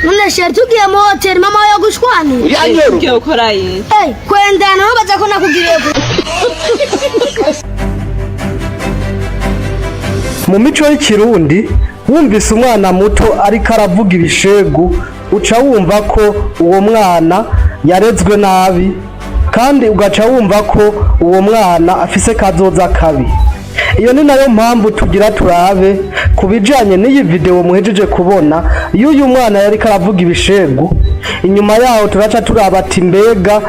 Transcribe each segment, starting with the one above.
None chéri, tugiye mu hoteli mama yo gushwanira? Ugiye gukora iki? Eh, kwendana babaza ko nakugiriye ku Mu mico y'ikirundi, wumvise umwana muto ariko aravuga ibishegu, uca wumva ko uwo mwana yarezwe nabi, kandi ugaca wumva ko uwo mwana afise kazoza kabi. Iyo ni nayo mpamvu tugira turabe ku bijanye n'iyi video muhejeje kubona y'uyu mwana yariko aravuga ibishegu. Inyuma yaho turaca turaba ati mbega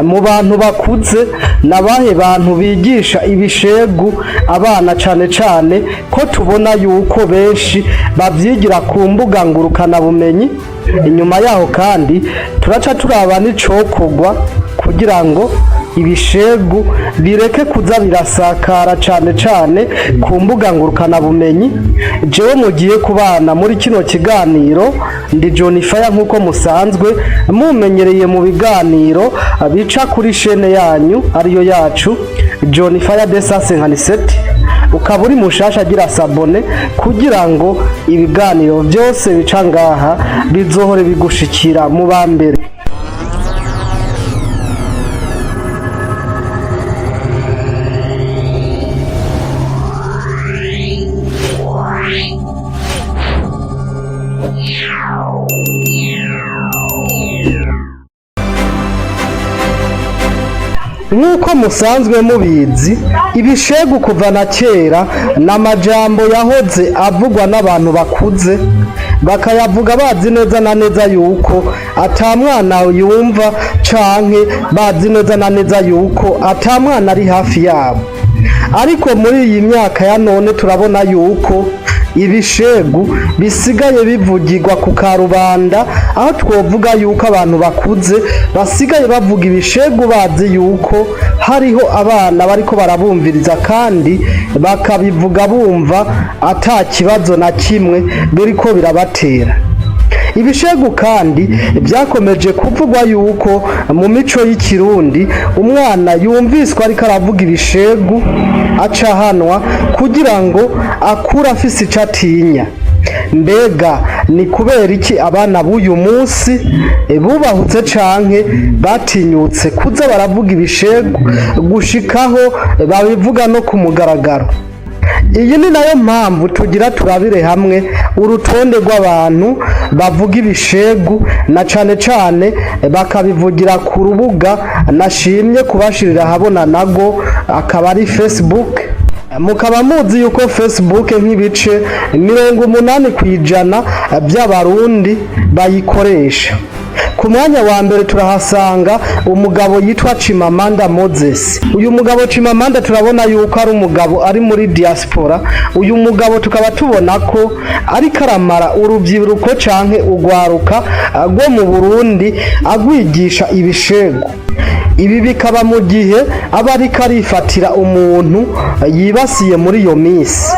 mu bantu bakuze nabahe bantu bigisha ibishegu abana, cane cane ko tubona yuko benshi bavyigira ku mbuga ngurukanabumenyi? Inyuma yaho kandi turaca turaba n'icokorwa kugira ngo ibishegu bireke kuza birasakara, cane cane ku mbuga ngurukanabumenyi. Jewe mugiye kubana muri kino kiganiro ndi John Fire, nk'uko musanzwe mumenyereye mu biganiro bica kuri chaîne yanyu ariyo yacu, John Fire de 57. Ukaba uri mushasha, agira s'abonner kugira ngo ibiganiro byose bica ngaha bizohore bigushikira mu ba mbere. Nk'uko musanzwe mubizi, ibishegu kuva na kera ni amajambo yahoze avugwa n'abantu bakuze, bakayavuga bazi neza na neza yuko ata mwana yumva, canke bazi neza na neza yuko ata mwana ari hafi yabo. Ariko muri iyi myaka ya none turabona yuko ibishegu bisigaye bivugirwa ku karubanda, aho twovuga yuko abantu bakuze basigaye bavuga ibishegu bazi yuko hariho abana bariko barabumviriza, kandi bakabivuga bumva ata kibazo na kimwe biriko birabatera. Ibishegu kandi byakomeje kuvugwa yuko mu mico y'ikirundi umwana yumviswe ariko aravuga ibishegu acahanwa kugira ngo akure afise ico atinya. Mbega ni kubera iki abana b'uyu munsi bubahutse canke batinyutse kuza baravuga ibishegu gushikaho babivuga no ku mugaragaro? Iyi ni nayo mpamvu tugira turabire hamwe urutonde rw'abantu bavuga ibishegu, na cane cane bakabivugira ku rubuga nashimye kubashirira ahabona, nago akaba ari Facebook. Mukaba muzi yuko Facebook nk'ibice 80% by'abarundi bayikoresha. Ku mwanya wa mbere turahasanga umugabo yitwa Chimamanda Moses. Uyu mugabo Chimamanda turabona yuko ari umugabo ari muri diaspora. Uyu mugabo tukaba tubona ko ariko aramara urubyiruko canke urwaruka rwo mu Burundi agwigisha ibishegu. Ibi bikaba mu gihe aba ariko arifatira umuntu yibasiye muri iyo minsi,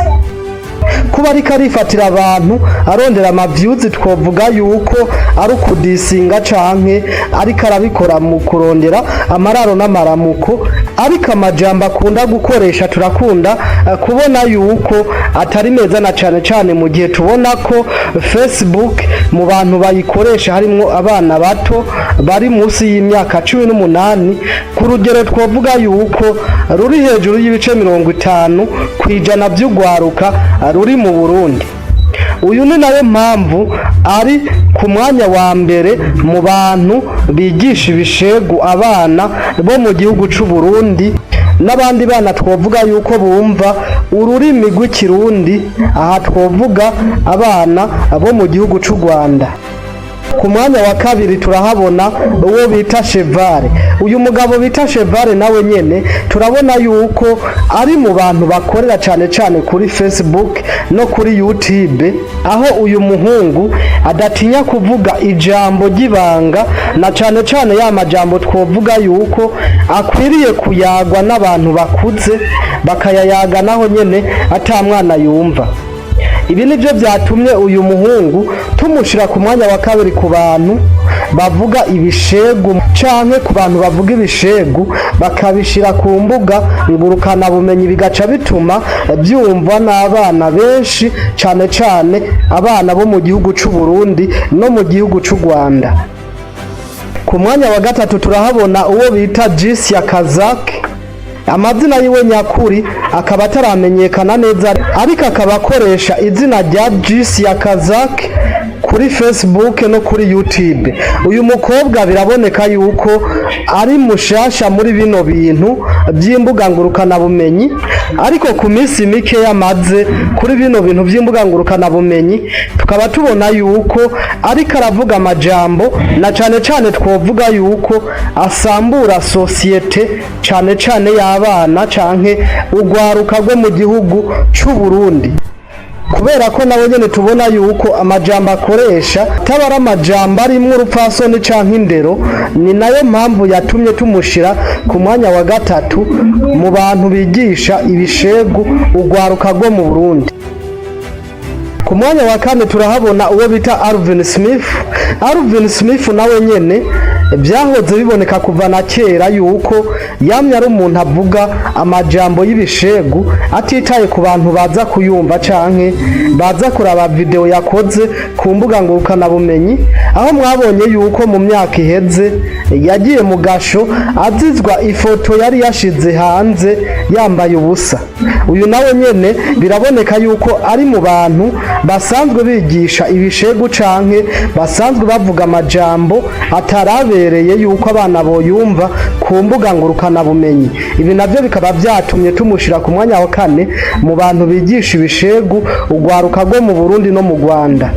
kuba ariko arifatira abantu arondera ama views. Twovuga yuko ari ukudisinga canke ariko arabikora mu kurondera amararo n'amaramuko, ariko amajambo akunda gukoresha turakunda kubona yuko atari meza, na cane cane mu gihe tubona ko Facebook mu bantu bayikoresha harimwo abana bato bari munsi y'imyaka 18, ku rugero twovuga yuko ruri hejuru y'ibice 50% vy'urwaruka ruri mu Burundi. Uyu ni nayo mpamvu ari ku mwanya wa mbere mu bantu bigisha ibishegu abana bo mu gihugu c'u Burundi n'abandi bana twovuga yuko bumva ururimi rw'ikirundi, aha twovuga abana bo mu gihugu c'u Rwanda. Ku mwanya wa kabiri turahabona uwo bita Chevare. Uyu mugabo bita Chevare nawe nyene turabona yuko ari mu bantu bakorera cane cane kuri Facebook no kuri YouTube, aho uyu muhungu adatinya kuvuga ijambo ry'ibanga, na cane cane ya majambo twovuga yuko akwiriye kuyagwa n'abantu bakuze, bakayayaga naho nyene ata mwana yumva. Ibi nibyo byatumye uyu muhungu tumushira ku mwanya wa kabiri ku bantu bavuga ibishegu, canke ku bantu bavuga ibishegu bakabishira ku mbuga ngurukanabumenyi, bigaca bituma byumvwa n'abana benshi, cane cane abana bo mu gihugu c'u Burundi no mu gihugu c'u Rwanda. Ku mwanya wa gatatu turahabona uwo bita Jisia Kazak. Amazina yiwe nyakuri akaba ataramenyekana neza, ariko akaba akoresha izina rya Jisia Kazak kuri Facebook no kuri YouTube. Uyu mukobwa biraboneka yuko ari mushasha muri bino bintu by'imbuga ngurukanabumenyi, ariko ku minsi mike yamaze kuri bino bintu by'imbuga ngurukanabumenyi tukaba tubona yuko ariko aravuga amajambo, na cane cane twovuga yuko asambura sosiyete, cane cane y'abana canke urwaruka rwo mu gihugu c'u Burundi, kubera ko nawe nyene tubona yuko amajambo akoresha ataba ari amajambo arimwo urupfasoni canke indero. Ni nayo mpamvu yatumye tumushira ku mwanya wa gatatu mu bantu bigisha ibishegu urwaruka rwo mu Burundi. Ku mwanya wa kane turahabona uwo bita Alvin Smith. Alvin Smith nawe nyene byahoze biboneka kuva na kera yuko yamye ari umuntu avuga amajambo y'ibishegu, atitaye ku bantu baza kuyumva canke baza kuraba video yakoze ku mbuga ngurukanabumenyi, aho mwabonye yuko mu myaka iheze yagiye mu gasho azizwa ifoto yari yashize hanze yambaye ubusa. Uyu nawe nyene biraboneka yuko ari mu bantu basanzwe bigisha ibishegu canke basanzwe bavuga amajambo atarabereye yuko abana boyumva ku mbuga ngurukanabumenyi. Ibi navyo bikaba vyatumye tumushira ku mwanya wa kane mu bantu bigisha ibishegu urwaruka rwo mu Burundi no mu Rwanda.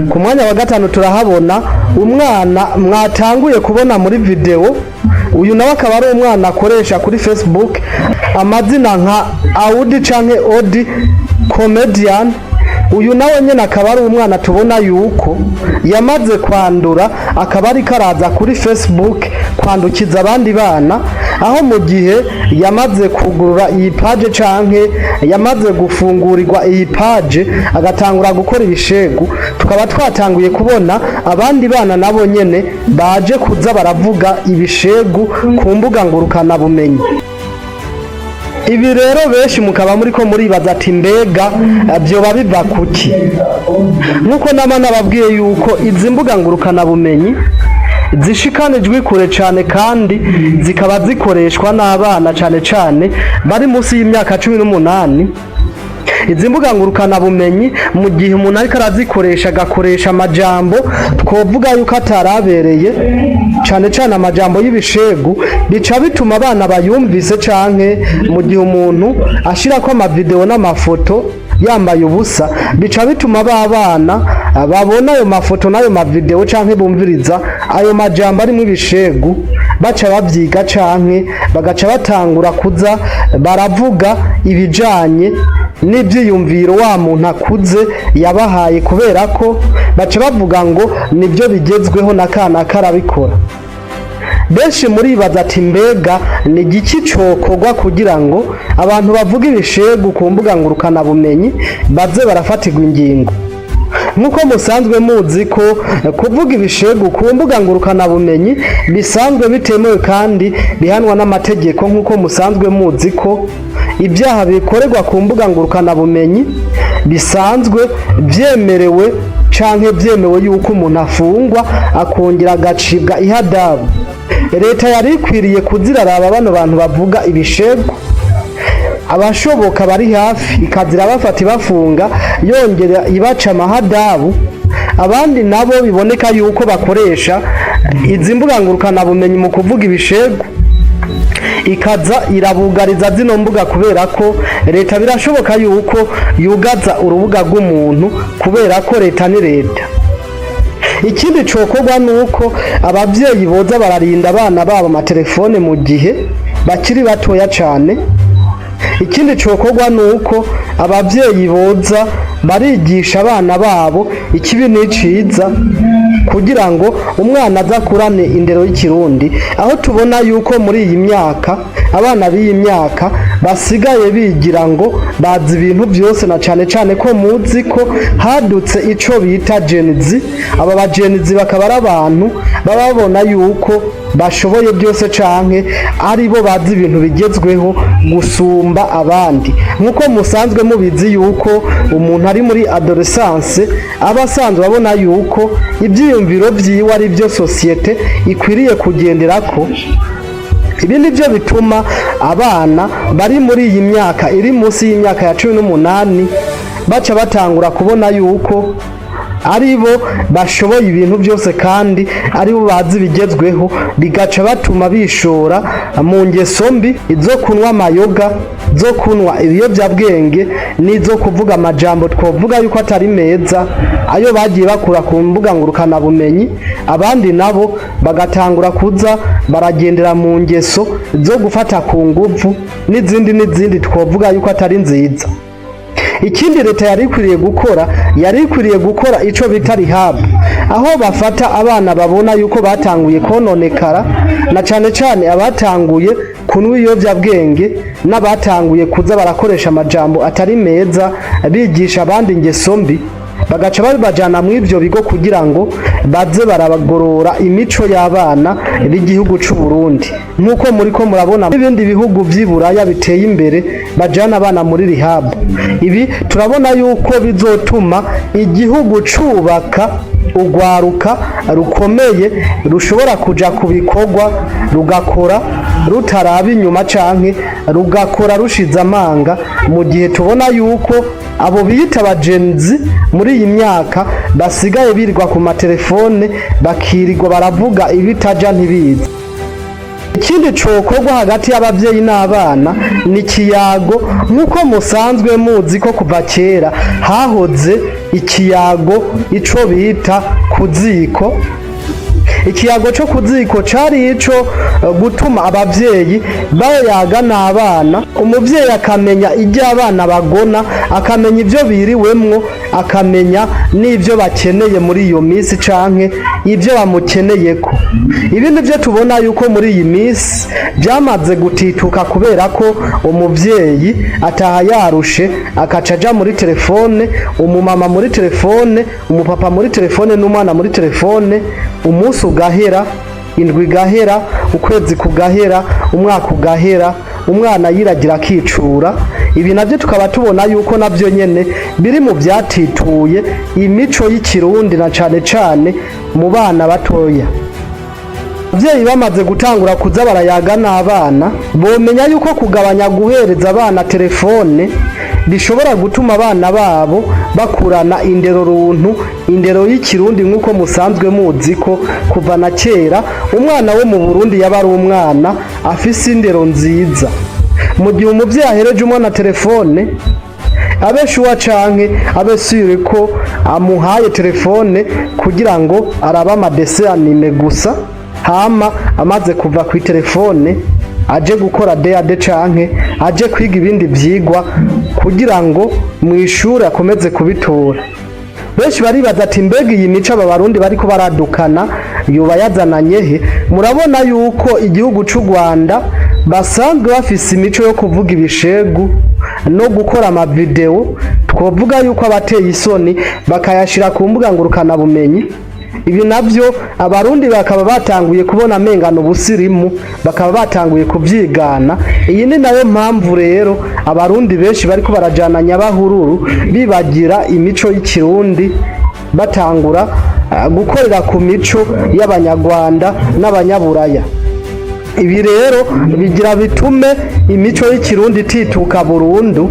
Ku mwanya wa gatanu turahabona umwana mwatanguye kubona muri video. Uyu nawe akaba ari umwana akoresha kuri Facebook amazina nka Audi canke Odi Comedian. Uyu nawe nyene akaba ari umwana tubona yuko yamaze kwandura, akaba ariko araza kuri Facebook kwandukiza abandi bana, aho mu gihe yamaze kugurura iyi page canke yamaze gufungurirwa iyi page agatangura gukora ibishegu, tukaba twatanguye kubona abandi bana nabo nyene baje kuza baravuga ibishegu ku mbuga ngurukanabumenyi. Ibi rero benshi mukaba muriko muribaza ati: "Mbega vyoba biva kuki?" Nk'uko nama nababwiye yuko izi mbuga ngurukanabumenyi zishikanijwe kure cane, kandi zikaba zikoreshwa n'abana cane cane bari munsi y'imyaka 18. Izi mbuga ngurukanabumenyi, mu gihe umuntu ariko arazikoresha agakoresha amajambo twovuga yuko atarabereye, cane cane amajambo y'ibishegu, bica bituma abana bayumvise, canke mu gihe umuntu ashirako amavideo n'amafoto yambaye ubusa, bica bituma ba bana babona ayo mafoto n'ayo mavideo canke bumviriza ayo majambo arimwo ibishegu, baca bavyiga canke bagaca batangura kuza baravuga ibijanye n'ivyiyumviro wa muntu akuze yabahaye, kubera ko baca bavuga ngo nibyo bigezweho na kana karabikora. Benshi muribaza ati: "Mbega ni igiki cokorwa kugira ngo abantu bavuga ibishegu ku mbuga ngurukanabumenyi baze barafatirwa ingingo?" Nk'uko musanzwe muzi ko kuvuga ibishegu ku mbuga ngurukanabumenyi bisanzwe bitemewe kandi bihanwa n'amategeko, nk'uko musanzwe muzi ko ibyaha bikorerwa ku mbuga ngurukanabumenyi bisanzwe vyemerewe canke vyemewe yuko umuntu afungwa akongera agacibwa ihadabu, leta yari ikwiriye kuziraraba bano bantu bavuga ibishegu, abashoboka bari hafi ikazira bafata ibafunga, yongera ibaca amahadabu. Abandi nabo biboneka yuko bakoresha izi mbuga ngurukanabumenyi mu kuvuga ibishegu, ikaza irabugariza zino mbuga, kubera ko leta birashoboka yuko yugaza urubuga rw'umuntu, kubera ko leta ni leta. Ikindi cokorwa nuko abavyeyi boza bararinda abana babo amatelefone mu gihe bakiri batoya cane. Ikindi cokorwa ni uko abavyeyi boza barigisha abana babo ikibi n'iciza, kugira ngo umwana azakurane indero y'Ikirundi. Aho tubona yuko muri iyi myaka, abana b'iyi myaka basigaye bigira ngo bazi ibintu byose, na cane cane ko muzi ko hadutse ico bita Gen Z. Aba ba Gen Z bakaba ari abantu baba babona yuko bashoboye byose canke ari bo bazi ibintu bigezweho gusumba abandi, nk'uko musanzwe mubizi yuko umuntu ari muri adolescence aba asanzwe abona yuko ivyiyumviro vyiwe ari byo société ikwiriye kugenderako. Ibi ni byo bituma abana bari muri iyi myaka iri munsi y'imyaka ya 18 baca batangura kubona yuko ari bo bashoboye ibintu byose kandi ari bo bazi ibigezweho, bigaca batuma bishora mu ngeso mbi zo kunywa amayoga, zo kunywa ibiyobyabwenge n'izo kuvuga amajambo twovuga yuko atari meza, ayo bagiye bakura ku mbuga ngurukanabumenyi. Abandi nabo bagatangura kuza baragendera mu ngeso zo gufata ku nguvu n'izindi n'izindi twovuga yuko atari nziza. Ikindi leta yari ikwiriye gukora, yari ikwiriye gukora ico bita rehab, aho bafata abana babona yuko batanguye kononekara, na cane cane abatanguye kunywa ibiyovyabwenge n'abatanguye kuza barakoresha amajambo atari meza, bigisha abandi ingeso mbi, bagaca babajana mu ivyo bigo kugira ngo baze barabagorora imico y'abana b'igihugu c'u Burundi, nk'uko muriko murabona n'ibindi bihugu vy'i Buraya biteye imbere bajana abana muri rehab. Ibi turabona yuko bizotuma igihugu cubaka urwaruka rukomeye, rushobora kuja ku bikorwa rugakora rutaraba inyuma canke rugakora rushize amanga, mu gihe tubona yuko abo biyita aba Gen Z muri iyi myaka basigaye birirwa ku matelefone, bakirirwa baravuga ibitaja ntibizi. Ikindi cokorwa hagati y'abavyeyi n'abana ni ikiyago, nk'uko musanzwe muzi ko kuva kera hahoze ikiyago, ico bita ku ziko. Ikiyago co ku ziko cari ico gutuma abavyeyi bayaga n'abana, umuvyeyi akamenya ibyo abana bagona, akamenya ibyo biriwemwo, akamenya n'ibyo bakeneye muri iyo minsi canke ibyo bamukeneyeko. Ibi nivyo tubona yuko muri iyi minsi byamaze gutituka, kubera ko umuvyeyi ataha yarushe akaca aja muri telefone, umumama muri telefone, umupapa muri telefone n'umwana muri telefone. Umunsi ugahera, indwi igahera, ukwezi kugahera, umwaka ugahera, umwana yiragira akicura. Ibi navyo tukaba tubona yuko navyo nyene biri mu vyatituye imico y'Ikirundi, na cane cane mu bana batoya. Abavyeyi bamaze gutangura kuza barayaga n'abana, bomenya yuko kugabanya guhereza abana telefone bishobora gutuma abana babo bakurana indero runtu, indero y'Ikirundi, nk'uko musanzwe muzi ko kuva na kera umwana wo mu Burundi yaba ari umwana afise indero nziza. Mu gihe umuvyeyi ahereje umwana telefone, abe sure canke abe sûr ko amuhaye telefone kugira ngo arabe ama dessins animés gusa, hama amaze kuva ku telefone aje gukora DAD canke aje kwiga ibindi vyigwa kugira ngo mu ishuri akomeze kubitora. Benshi baribaza ati: "Mbega iyi mico aba Barundi bariko baradukana yoba yazananye he?" Murabona yuko igihugu c'u Rwanda basanzwe bafise imico yo kuvuga ibishegu no gukora amavideo twovuga yuko abateye isoni, bakayashira ku mbuga ngurukanabumenyi. Ibi navyo Abarundi bakaba batanguye kubona amengano ubusirimu, bakaba batanguye kuvyigana. Iyi ni nayo mpamvu rero Abarundi benshi bariko barajana nyabahururu, bibagira imico y'Ikirundi, batangura gukorera ku mico y'Abanyarwanda n'Abanyaburaya. Ibi rero bigira bitume imico y'Ikirundi itituka burundu.